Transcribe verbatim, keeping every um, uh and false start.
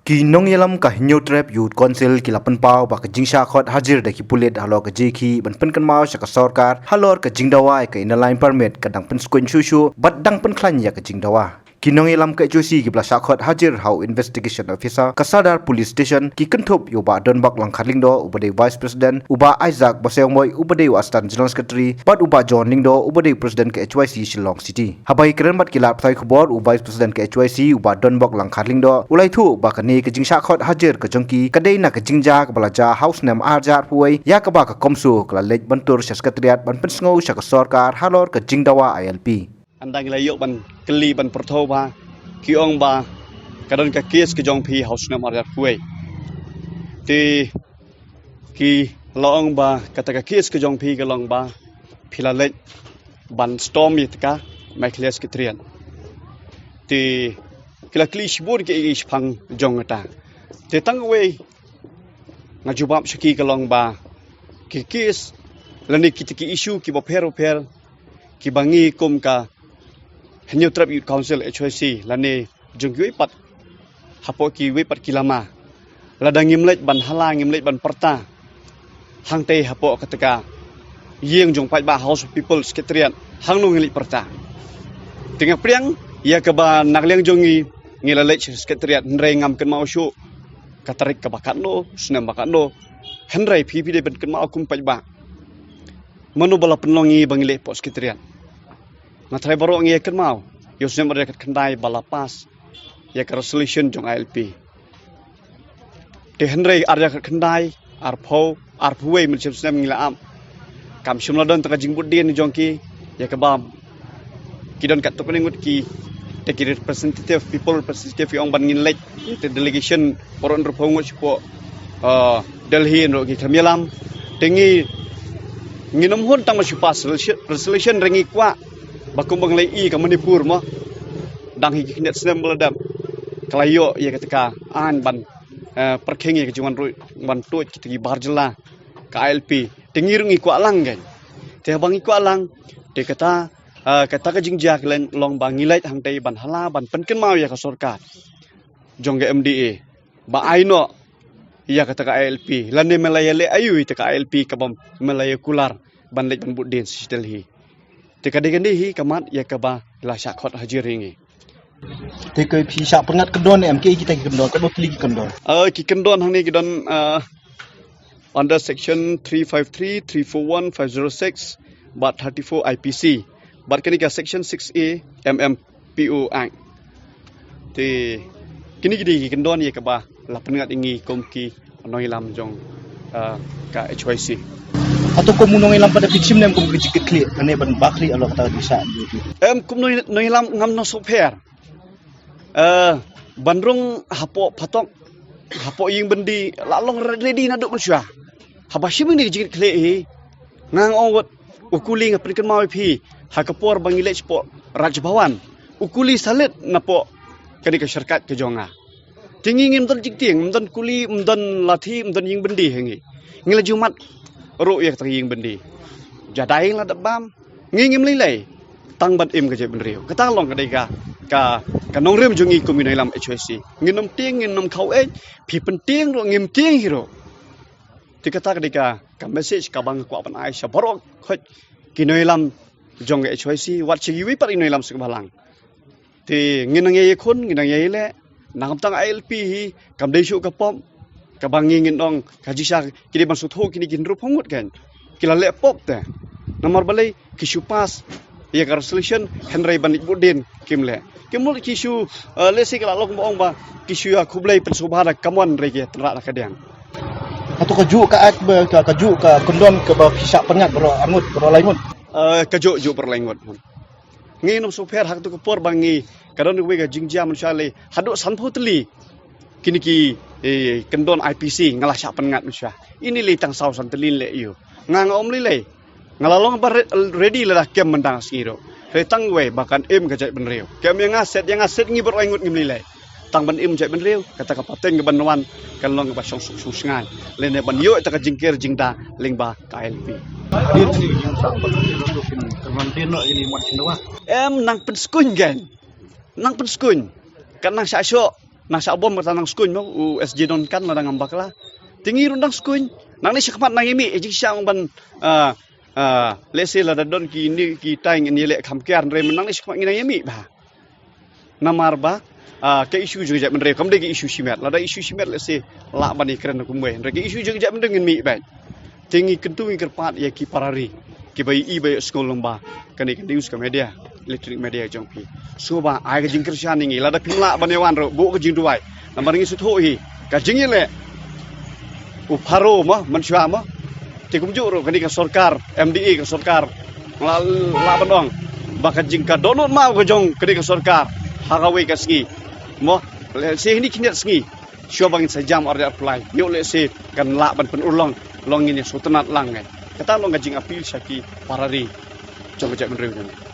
Ki nongïalam ka Hynñiewtrep Youth Council ki la pynpaw ba ka jingshah khot hajir da ki pulit halor ka jingkhih ban pynkynmaw sha ka sorkar halor ka jingdawa ïa ka Inner Line Permit ka dang pynskhem shuh shuh bad dang pynkhlaiñ ïa ka jingdawa. Ki nongïalam ka H Y C kiba la shah khot hajir ha u Investigation Officer ka Sadar Police Station ki kynthup ïa u Bah Donbok Langkhat Lyngdoh uba dei u Vice President, u Bah Isaac Baseong Moi uba dei u Assistant General Secretary bad u Bah John Lyngdoh uba dei u President ka H Y C Shillong City. Haba ïakren bad ki lad pathai khubor, u Vice President ka H Y C u Bah Donbok Langkhat Lyngdoh u la ïathuh ba kane ka jingshah khot hajir ka jong ki ka dei na ka jingjia kaba la jia ha u snem ar hajar arphew wei ïa kaba ka CoMSO ka la leit ban tur sha Secretariat ban pynsngew sha ka sorkar halor ka jingdawa I L P. Ynda ngi la ïoh ban kylli ban pyrthuh ba ki ong ba ka don ka case ka jong phi ha u snem ar hajar arphew wei. Te ki la ong ba kata ka case ka jong phi ka long ba phi la leit ban sdom ïa ka Meghalaya Secretariat. Te ki la kylli shibun ki, ki shaphang jong kata. Te tang kawei nga jubab sha ki ka long ba ki case lane kita ki issue kiba pher pher kiba ngi kum ka Hynñiewtrep Youth Council, H Y C, lane jong kiwei pat hapoh kiwei pat ki lama, lada ngim leit ban hala, ngim leit ban pyrta hangtei hapoh kata ka ïing jong paidbah, House of People, Secretariat, hangno ngin leit pyrta? Te nga pdiang ïa kaba na ka liang jong ngi, ngi la leit sha Secretariat, hynrei ngam kynmaw shuh ka tarik kaba katno, snem ba katno. Hynrei phi, phi dei ban kynmaw kum paidbah, mano ba la pynlong ngi ba ngi leit hapoh Secretariat? Nga tharai baroh ngi ïa kynmaw ïa u snem ar hajar khatkhyndai ba la pass ïa ka resolution jong I L P. Te hynrei ar hajar khatkhyndai, arphew, arphew wei mynshem snem ngi la ap. Kam shym la don tang ka jingbud dien jong ki ïa kaba ki don katto katne ngut ki, te ki representative, people representative ki ong ban ngin leit, te delegation baroh hynriewphew ngut shapoh, uh, Delhi, hynriew ki kam ïalam. Te ngi, ngin ym hun tang ba shu pass resolution, resolution, hynrei ngi kwah ba kumba ngi la ïohi ka Manipur mo, dang hi ki khyndiat snem ba la dep, ka la ïoh ïa kata ka aiñ ban, eh, pyrkhing ïa ka jingwan ruh ban tuid kita ki bar jylla ka I L P. Te ngi ruh ngi kwah lang kan. Te haba ngi kwah lang, te kata, eh, kata ka jingjia ka long ba ngi leit hangtei ban hala ban pynkynmaw ïa ka sorkar jong ka M D A ba ai noh ïa kata ka I L P, lane me la ïaleh aïu ïa kata ka I L P kaba me la ïa kular ban leit ban bud dien sha Delhi. Te ka dei kane hi ka mat ïa kaba la shah khot hajir ïa ngi. Te ka phi shah pynngat kyndon em, kiei kita ki kyndon, katno tylli ki kyndon? Ah, ki kyndon hangne ki don, ah, under section three five three, three four one, five zero six bad thirty-four I P C bad kane ka section six A M M P O Act. Te kine ki dei ki kyndon ïa kaba la pynngat ïa ngi kum ki nongïalam jong, ah, ka H Y C. Hato kum u nongïalam pat da phi shim ne em kum ka jingkitkhlieh lane ban bakhlieh halor kata ka jingshah? Em, kum nong, nongïalam ngam nang sngewpher. Eh, ban rung hapoh phatok, hapoh ïing byndi, la long ready naduh mynshuwa. Haba shim ïa kane ka jingkitkhlieh hi, nga ong wat, u kuli, nga pynkynmaw ïa phi ha ka por ba ngi leit shapoh Raj Bhavan, u kuli salit napoh kane ka shortcut ka jong nga. Te ngi ngim don jingtieng, ym don kuli, ym don lathi, ym don ïing byndi ha ngi. Ngi la ju mad ruh ïa kata ka ïing byndi. Jadai la dep bam, ngi ngim lei lei tang ban im ka jaitbynriew. Kata long ka dei ka, ka, ka nongrim jong ngi kum ki nongïalam H Y C. Ngin ym tieng, ngin ym khaw eit, phi pyntieng ruh, ngim tieng hi ruh. Te kata ka dei ka, ka message kaba nga kwah ban ai sha baroh khoit ki nongïalam jong ka H Y C, wat sha kiwei pat ki nongïalam sha ka balang. Te ngin nang ïai khun, ngin nang ïai leh, nangta ka I L P hi kam dei shuh ka pop kaba ngi ngin ong ka jingshah, ki dei ban sngewthuh kine ki hynriewphew ngut kan. Ki la leh pop te. Namar balei? Ki shu pass ïa ka resolution, hynrei ban leit bud dien kim leh. Ki mut ki shu, eh, lehse ki la long ba ong ba ki shu ïa khublei pynsngewbha da ka mon, hynrei ki tynrah da ka diang. Hato kajuh ka act ba, ka, kajuh ka kyndon kaba phi shah pynngat baroh arngut, baroh lai ngut? Eh, kajuh, juh baroh lai ngut. Ngi ngim sngewpher ha kato ka por ba ngi, ka don kawei ka jingjia mynshuwa lei haduh sanphew tylli kine ki, eh, kyndon I P C nga la shah pynngat mynshuwa. Ine lei tang saw san tylli lei ïoh. Nga, nga ym lei lei. Nga la long ba re-, ready lada kem mynta ka sngi ruh. Hynrei tang wei ba kan im ka jaitbynriew. Kem ïa nga, set ïa nga, set ngi baroh lai ngut ngim lei lei. Tang ban im jaitbynriew, kata ka pateng kaban wan kan long kaba shong suk shong shngaiñ lane ban ïoh ïa kata ka jingker jingda lyngba ka I L P. Em, nang pynskuiñ kan. Nang pynskuiñ. Kan nang shah shoh. Na sha bom kata nang skuin mo, u S J Don kan la dang bakla. Te ngi ruh dang skuin. Nang ni shakhmat nang imi, e jing sha ban, ah, ah, let's say la da don ki ni ki tang ni le kham kiar re nang ni shakhmat ngi nang imi ba. Namar ba, ah, ka issue jong ka jaitbynriew kam dei ka issue shimet. Lada issue shimet, let's say, lah ban ïakren kumwei. Hynrei ka issue jong ka jaitbynriew ngin mih beit. Te ngi kyntu ngi kyrpad ïa ki para ri kiba ïohi ba ïohsngew lyngba kane ka news ka media, electronic media jong phi. Sngewbha ai ka jingkyrshan ïa ngi. Lada phim lah ban ïawan ruh, buh ka jingduwai. Namar ngi sngewthuh hi ka jingïaleh u Pharo mo, mynshuwa mo. Te kumjuh ruh kane ka sorkar, M D A ka sorkar, la, la ban ong ba ka jing ka dohnud maw ka jong kane ka sorkar ha kawei ka sngi. Mo, lehse hynne khyndiat sngi, shuwa ba ngin sa jam ar ar plie, ïoh lehse kan lah ban pynurlong, long ngin ïa sngewtynnat lang ngai. Kata long ka jingappeal sha ki para ri jong ka jaitbynriew jong ngi.